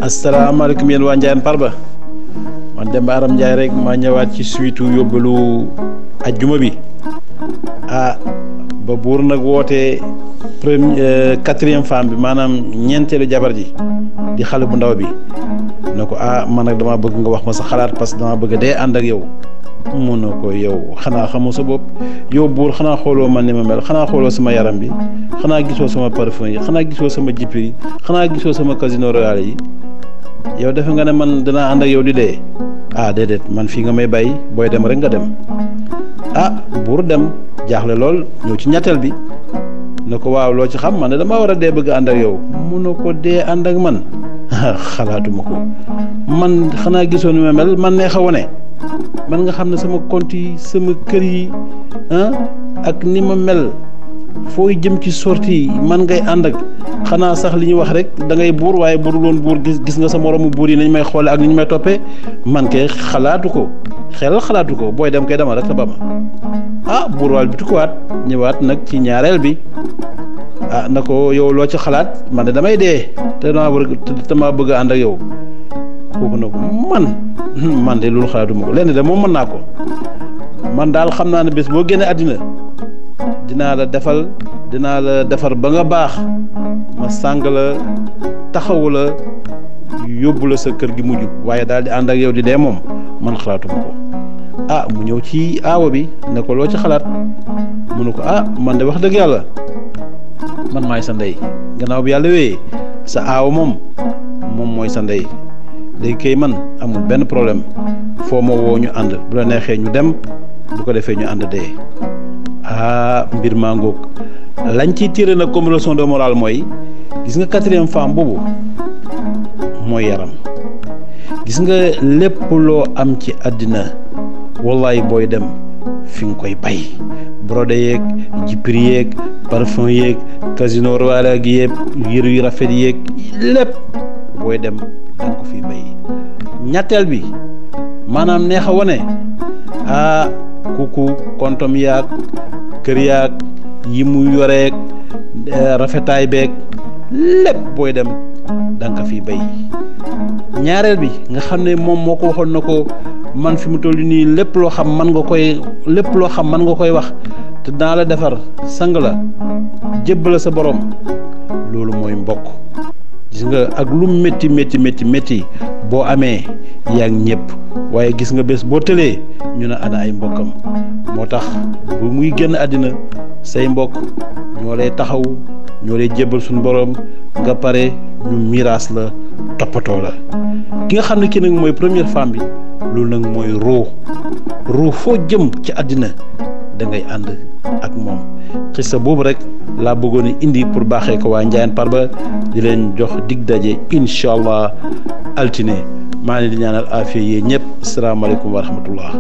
asalaamaaleykum yéen waa Ndiayène Farba man Demba Aram Ndiaye rek maa ñëwaat ci suitu yóbbalu ajjuma bi ba buur nag wootee quatrième femme bi maanaam ñeenteelu jabar ji di xale bu ndaw bi ne ko man nag dama bëgg nga wax ma sa xalaat parce que dama bëgg dee ànd ak yow mun na ko yow xanaa xamoo sa bopp yow buur xanaa xooloo man ni ma mel xanaa xooloo sama yaram bi xanaa gisoo sama parfum yi xanaa gisoo sama jippir yi xanaa gisoo sama casino royal yi yow defe nga ne man danaa ànd ak yow di dee déedéet man fii nga may bàyyi booy dem rek nga dem buur dem jaaxle lool ñëw ci ñetteel bi ne ko waaw loo ci xam man ne damaa war a dee bëgg ànd ak yow mun na ko dee ànd ak man xalaatuma ko man xanaa gisoo ni ma mel man neex a wone man nga xam ne sama compte yi sama kër yi ak ni ma mel fooy jëm ci sortie yi man ngay ànd ak xanaa sax li ñuy wax rek da ngay buur waaye buruloon buur gis nga sa moromu buur yi nañ may xoole ak ni ñu may toppee man kay xalaatu ko booy dem kay dama rek sa ba ma buur waal bi tukkuwaat ñëwaat nag ci ñaareel bi na ko yow loo ci xalaat man de damay dee te dama bëgg a ànd ak yow kooku na ko man de loolu xalaatuma ko lenn de moom mën naa ko man daal xam naa ne bés boo génnee àddina dinaa la defar ba nga baax ma sàng la taxawu la yóbbu la sa kër gi mujj waaye daal di ànd ak yow di dee moom man xalaatuma ko mu ñëw ci aawa bi ne ko loo ci xalaat mu ne ko man de wax dëgg yàlla man maay sa ndey gannaaw bi yàlla wéyee sa aawa moom mooy sa ndey léegi kay man amul benn problème foo ma woo ñu ànd bu la neexee ñu dem bu ko defee ñu ànd dee mbir maa ngoog lañ ciy tiré nag comme leçon de morale mooy gis nga quatrième femme boobu mooy yaram gis nga lépp loo am ci àddina wallaay booy dem fi nga koy bay brodé yeeg jippir yeeg parfum yeeg casino royal gi yëpp yëru yu rafet yeeg lépp booy dem danga ko fi bay ñetteel bi maanaam neex a wone kuku kontom yaag kër yaag yi mu yoreeg rafetaay beeg lépp booy dem danga ko fi bay ñaareel bi nga xam ne moom moo ko waxoon na ko man fi mu toll nii lépp loo xam man nga koy wax te dinaa la defar sang la jébbal sa borom loolu mooy mbokk gis nga ak lu métti boo amee yaa ngi ñëpp waaye gis nga bés boo tëlee ñu ne ana ay mbokkam moo tax bu muy génn àddina say mbokk ñoo lay taxaw ñoo lay jébbal suñu borom nga pare ñu miraas la toppatoo la ki nga xam ne kii nag mooy première femme bi loolu nag mooy ruu foo jëm ci àddina da ngay ànd ak moom xissa boobu rek laa bëggoon a indi pour baaxee ko waa Ndiayène Farba di leen jox dig daje incha allah altine maa ngi leen di ñaanal afiya yéen ñëpp asalaamaaleykum wa rahmatullah